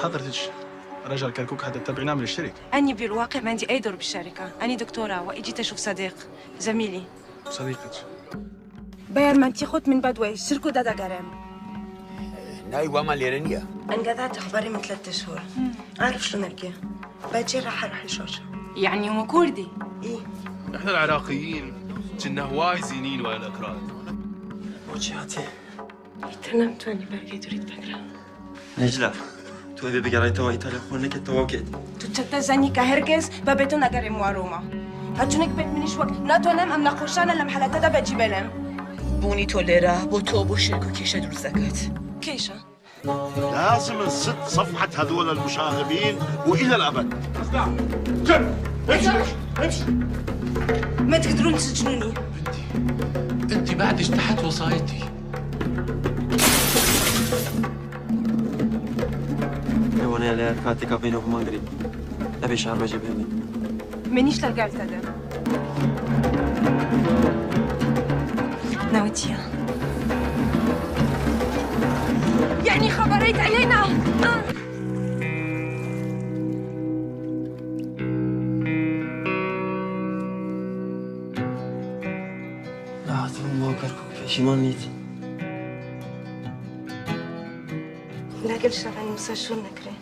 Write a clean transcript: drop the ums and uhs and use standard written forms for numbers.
حضرتك رجل كركوك حتى تتبعينا من الشركة. أني بالواقع ما عندي أي دور بالشركة، أنا دكتورة وإجيت أشوف صديق زميلي. صديقتك باير مانتي خوت من بدوي شركو دادا قرام. ناي وما ليرنيا. انقطعت أخباري من 3 شهور. عارف شو نلقى؟ باجي راح أروح الشوشة. يعني هو كردي؟ إيه. احنا العراقيين كنا هواي زينين ولا الأكراد. وجهاتي تنمت وأني برقي تريد بقرا. نجلة تو أبي بقرأ توا إيطاليا خونك التواكد. تتزني كهرجس بابتون أقرم واروما. هتشونك بيت منيش وقت ناتو نم أم نخوشانا لم حالتا دا بجي بلم. بوني توليرا بوتو بوشركو كيشة دروزكت. كيشة؟ لازم نسد صفحة هذول المشاغبين وإلى الأبد. امشي ما تقدرون تسجنوني. انت بعدش تحت وصايتي. وانا لا كاتك بينهم قريب. ابي شعر بجيبها مانيش لقيت هذا. ناويتيا يعني خبريت علينا. لا ثم كركوك شيمانيت. لا قلت لك أنا مسجون نكري.